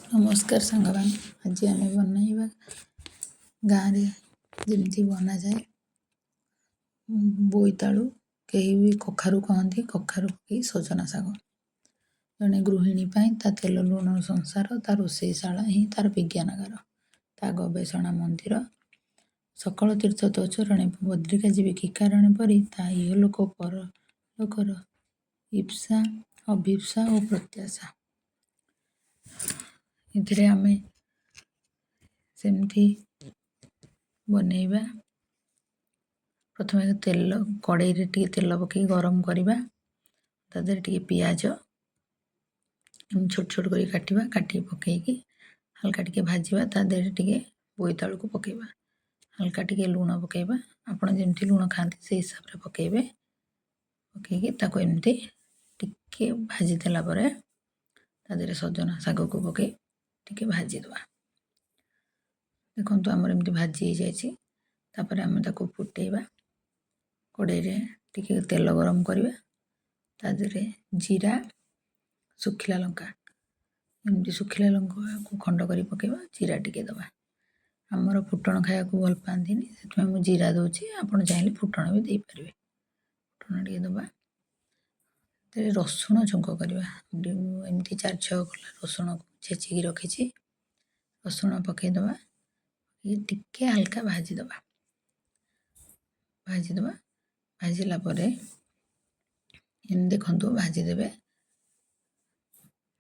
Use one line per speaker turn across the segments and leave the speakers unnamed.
ନମସ୍କାର ସାଙ୍ଗମାନେ, ଆଜି ଆମେ ବନାଇବା ଗାଁରେ ଯେମିତି ବନାଯାଏ ବୋଇତାଳୁ, କେହି ବି କଖାରୁ କହନ୍ତି, କଖାରୁ ପକେଇ ସଜନା ଶାଗ। ଜଣେ ଗୃହିଣୀ ପାଇଁ ତା ତେଲ ଲୁଣ ସଂସାର, ତା ରୋଷେଇଶାଳା ହିଁ ତାର ବିଜ୍ଞାନାଗାର, ତା ଗବେଷଣା ମନ୍ଦିର। ସକଳ ତୀର୍ଥ ତୋ ଚରଣେ, ବଦ୍ରିକା ଯିବେ କି କାରଣେ ପରି ତା ଇହଲୋକ ପରଲୋକର ଇପ୍ସା, ଅଭୀପ୍ସା ଓ ପ୍ରତ୍ୟାଶା। ଏଥିରେ ଆମେ ସେମିତି ବନେଇବା। ପ୍ରଥମେ ତେଲ କଡ଼େଇରେ ଟିକେ ତେଲ ପକେଇ ଗରମ କରିବା। ତା ଦେହରେ ଟିକେ ପିଆଜ ଏମିତି ଛୋଟ ଛୋଟ କରି କାଟିବା। କାଟିକି ପକେଇକି ହାଲକା ଟିକେ ଭାଜିବା। ତା ଦେହରେ ଟିକେ ବୋଇତାଳୁକୁ ପକେଇବା, ହାଲକା ଟିକେ ଲୁଣ ପକେଇବା। ଆପଣ ଯେମିତି ଲୁଣ ଖାଆନ୍ତି, ସେଇ ହିସାବରେ ପକେଇବେ। ପକେଇକି ତାକୁ ଏମିତି ଟିକେ ଭାଜିଦେଲା ପରେ ତା ଦେହରେ ସଜନା ଶାଗକୁ ପକେଇ ଟିକେ ଭାଜିଦେବା। ଦେଖନ୍ତୁ, ଆମର ଏମିତି ଭାଜି ହେଇଯାଇଛି। ତାପରେ ଆମେ ତାକୁ ଫୁଟେଇବା। କଡ଼େଇରେ ଟିକେ ତେଲ ଗରମ କରିବା। ତା ଦେହରେ ଜିରା, ଶୁଖିଲା ଲଙ୍କା, ଏମିତି ଶୁଖିଲା ଲଙ୍କାକୁ ଖଣ୍ଡ କରି ପକେଇବା, ଜିରା ଟିକେ ଦେବା। ଆମର ଫୁଟଣ ଖାଇବାକୁ ଭଲ ପାଆନ୍ତିନି, ସେଥିପାଇଁ ମୁଁ ଜିରା ଦେଉଛି। ଆପଣ ଚାହିଁଲେ ଫୁଟଣ ବି ଦେଇପାରିବେ। ଫୁଟଣ ଟିକେ ଦେବା। ସେଥିରେ ରସୁଣ ଛୁଙ୍କ କରିବା। ମୁଁ ଏମିତି ଚାରି ଛଅ କୋଲା ରସୁଣକୁ ଛେଚିକି ରଖିଛି। ରସୁଣ ପକାଇଦେବା, ଟିକେ ହାଲକା ଭାଜିଦେବା। ଭାଜିଦେବା। ଭାଜିଲା ପରେ ଏମିତି ଦେଖନ୍ତୁ, ଭାଜିଦେବେ।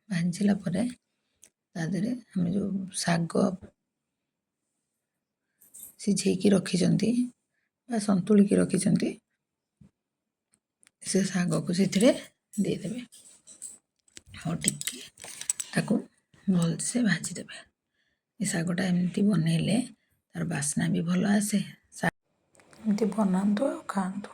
ଭାଜିଲା ପରେ ତା ଦେହରେ ଆମେ ଯେଉଁ ଶାଗ ସିଝେଇକି ରଖିଛନ୍ତି ବା ସନ୍ତୁଳିକି ରଖିଛନ୍ତି, ସେ ଶାଗକୁ ସେଥିରେ ଦେଇଦେବେ ଆଉ ଟିକେ ତାକୁ ଭଲସେ ଭାଜିଦେବେ। ଏ ଶାଗଟା ଏମିତି ବନେଇଲେ ତାର ବାସ୍ନା ବି ଭଲ ଆସେ। ଏମିତି ବନାନ୍ତୁ ଆଉ ଖାଆନ୍ତୁ।